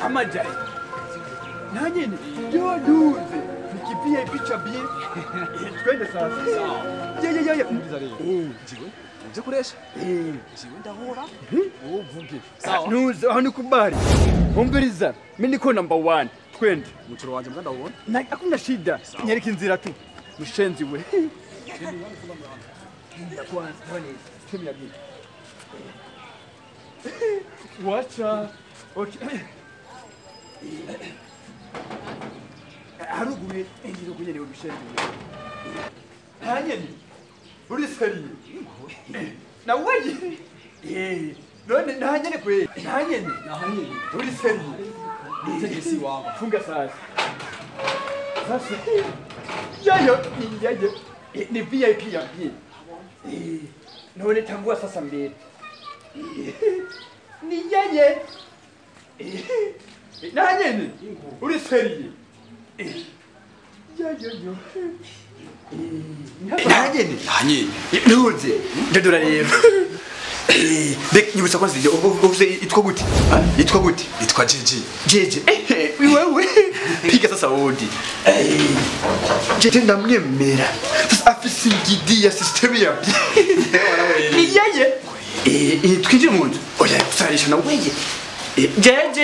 Amajari. Nanyene yo duze. Nikipia ipicha bien. Twende sasa. Ya ya ya. Umviriza rero. Jiwe uje kuresha. Jiwe ndahora. Uvuge. Sawa. Nuze aho nikubali. Umviriza, mimi niko number 1. Twende. Mucuro wanje mbwa ndawubona. Na hakuna shida. Nyereka inzira tu. Mushenzi we. Ya kwanza none timu ya bien. Wacha. Okay. Haruguye engiro kunyene ubishenzi we. Hanyene. Uri seri. Na wewe. None nahanyene kwe. Nahanyene. Nahanyene. Uri seri. Mutegesi wamba. Funga sasa. Sasa. Yayo yayo. Ni VIP ya bien. None tangua sasa mbere. Ni yeye. Nahanyene. Uri seri. Yayo yo. Nahanyene. Nahanyene. Nuze. Ndadora rero. Bek nyibutsa kwanza uvuze itwa gute? Itwa gute? Itwa JJ. JJ. Wewe piga sasa wodi. JJ ndamwemera. Sasa afisi ngidi ya system ya. Ni yeye. Twinjire mu nzu. Oya kusarisha na weye. JJ.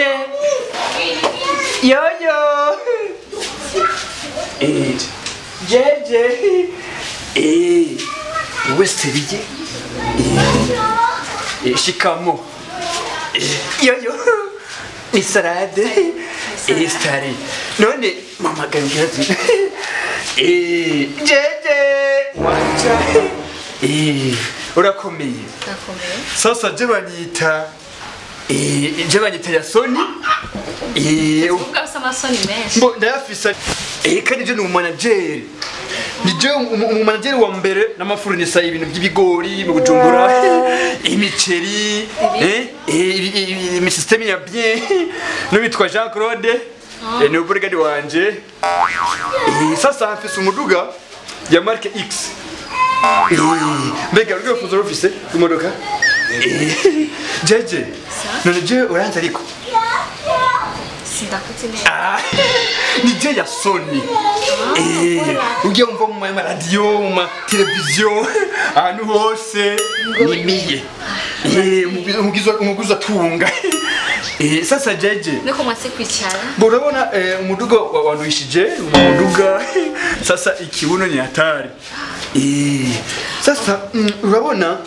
Yoyo. JJ. Wewe seriye. Shikamo. Yoyo. Ni salade. Stari. None mama gangazi. JJ. Wacha. Urakomeye. Ndakomeye. Sasa je banyita je banyita ya Sony. Uvuga afise amasoni menshi. Mbo ndayafisa. Kandi je ni umanager. Ni je umanager wa mbere n'amafurunisa ibintu by'ibigori mu Bujumbura, imiceri, imisystème ya bien. N'uwitwa Jean Claude, ni uburigadi wanje. Sasa mfise umuduga ya marque X. Mbega urwo fuzo rufise imodoka? Jeje. None je uranze ariko. Sindakutse neza. Ni je ya Sony. Ugiye umva mu radio, mu televiziyo, ahantu hose ni miye. Umugizo atunga. Sasa jeje. Niko mwase kwicara. Bo urabona umuduga wanduishije, umuduga. Sasa ikibuno ni hatari. Sasa urabona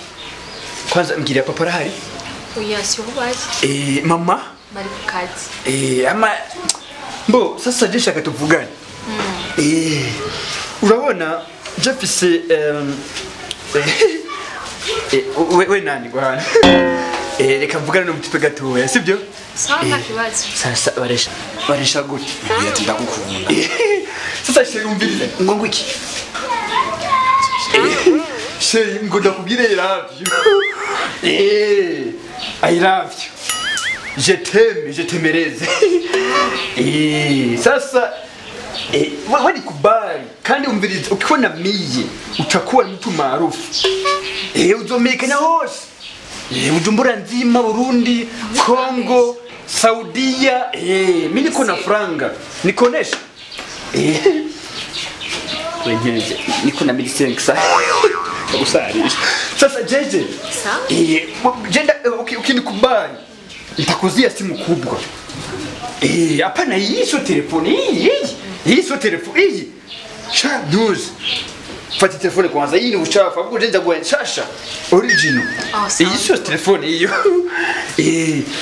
kwanza mbwira papa arahari? Oya si ubaje. Mama bari ku kazi. Ama bo sasa je shaka tuvugane. Urabona je fise we nani gwana. Reka mvugane n'umutipe gatoya sibyo? Sawa nta kibazo. Sasa baresha gute? Ati ndagukunda. Sasa chéri umvirize ngo ngwiki. Chéri ngo ndakubwire I love you. I love you. Je t'aime, je t'aimereze. Sasa wewe nikubali kandi umvirize ukiona miye utakuwa mtu maarufu. Uzomekana hose. Bujumbura nzima, Burundi, Kongo, Saudia. Mimi niko na franga. Nikonesha. Wenyewe niko na 1500. Usarisha. Sasa jeje. Sawa. Jenda ukinikubali nitakuzia simu kubwa. Hapana hii sio telefoni hii. Hii sio telefoni hii. Cha news. Fati telefoni kwanza hii ni uchafu. Hapo jenja kwa shasha. Original. Hii sio telefoni hiyo.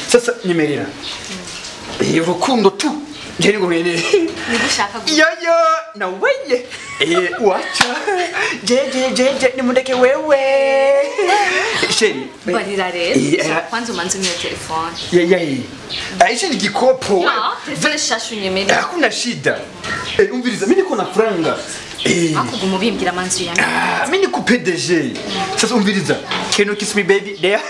Sasa nyemerera. Urukundo tu. Je niko mwene. Nigushaka gusa. Yoyo na weye. Wacha. Jeje nimundeke wewe. Chéri. Barira rero. Kwanza umanze niyo telefone. Yeah. Aisha ni gikopo. Telefone shasha unyemerera. Hakuna shida. Umviriza mimi niko na franga. Akuguma ubimbwira amanzu yanjye. Mimi niko PDG. Sasa umviriza. Can you kiss me baby? There.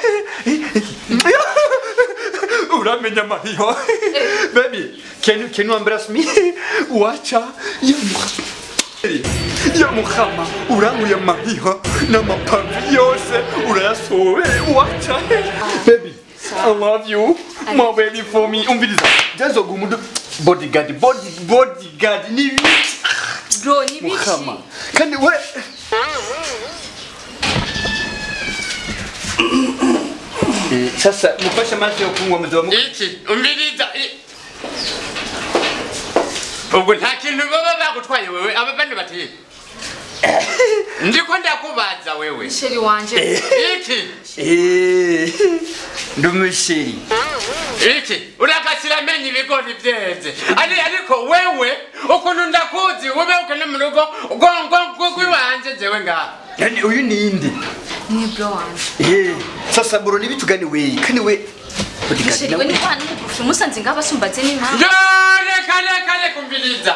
Uramenya mahiho. Baby, can you embrace me? Wacha. Ya Muhammad, uranguye mahiho n'amapavi yose urayasobe. Wacha. Baby, I love you. My baby for me. Umviriza. Jazo gumudu bodyguard bodyguard ni biki? Bro ni biki? Mukama. Kandi we sasa mufashe amazi yo kunywa muzoba iki umviriza ubwo nta kintu baba bagutwaye wewe aba bandi batiye ndiko ndakubaza wewe Chéri wanje iki ndumusheri iki urakasira menye ibigori byeze ariko wewe ukuntu ndakuzi ube ukene mu rugo gongo gwiwanje jewe ngaha yani uyu ninde ni bro wanje sasa bro ni bitugani we kandi we Chéri we ni kwa n'umugufi musanze ngaba sumbaze n'impamvu yo reka umviriza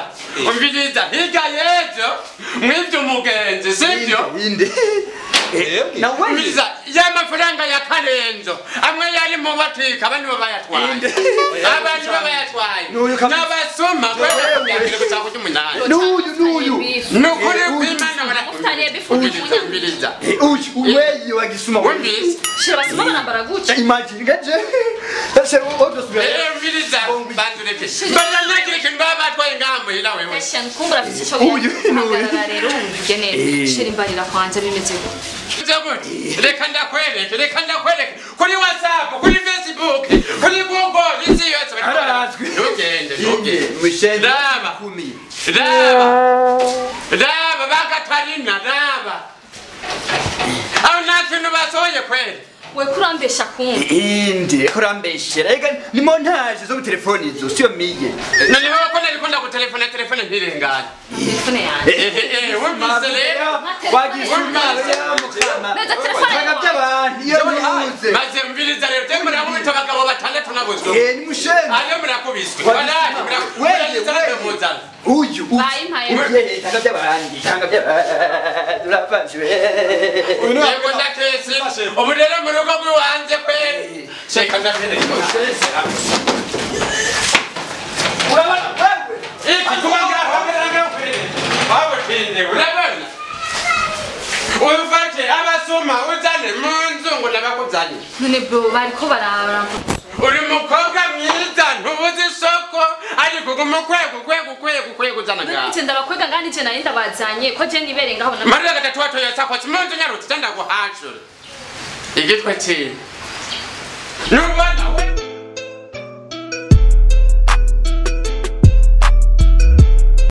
umviriza hirya y'ejo mwibyo umugenzi sibyo inde na wewe umviriza ya mafaranga ya Karenzo amwe yari mu batika abandi babayatwaye abandi babayatwaye n'abasuma kwera gushaka cy'umunani n'uyu nukuri kw'Imana umviriza uyu wewe wagisuma wumvise Shira basuma barambara gutya imagine gaje sasa wowe umviriza bandureke bananagire ikintu baba batwaye ngaha muhira wewe Christian kumbura afite icyo guhagarara rero uvuge neza Shira imbarira kwanza bimeze gute reka ndakwereke kuri WhatsApp kuri Facebook kuri Google isi yose arazwi ntugende raba raba bagatarina raba aho nta kintu basohoye kweri we kurambesha kumva inde kurambeshera ega ni montage zo telefone izo siyo miye noneho ko nariko ndagutelefona telefone ntirengane telefone yanjye wumvise rero wagisuma Neza telefone by'abantu iyo nihuze maze mviriza rero te murakubita abagabo batandatu nabuzwe ni mushenzi ayo murakubiswe walahi murakubiswe uyu bayimpaye tanga by'abandi tanga by'abandi urafashwe yego ndakesi ubu rero mu rugo rw'iwanjye kweri reka ndakwereke urabona wewe iki kuba ngaho wabutinde urabona ufate abasuma uzane mu nzu ngo nabakuzanye none bro bariko barabara uri mukobwa mwiza ntubuze isoko ariko uguma ukwega uzana ngaho nje ndabakwega ngani je nari ndabazanye ko je nibere ngaho na marira gatatu watoye sakosi mu nzu nyarutse ndaguhashura igitwe cyiwe nubona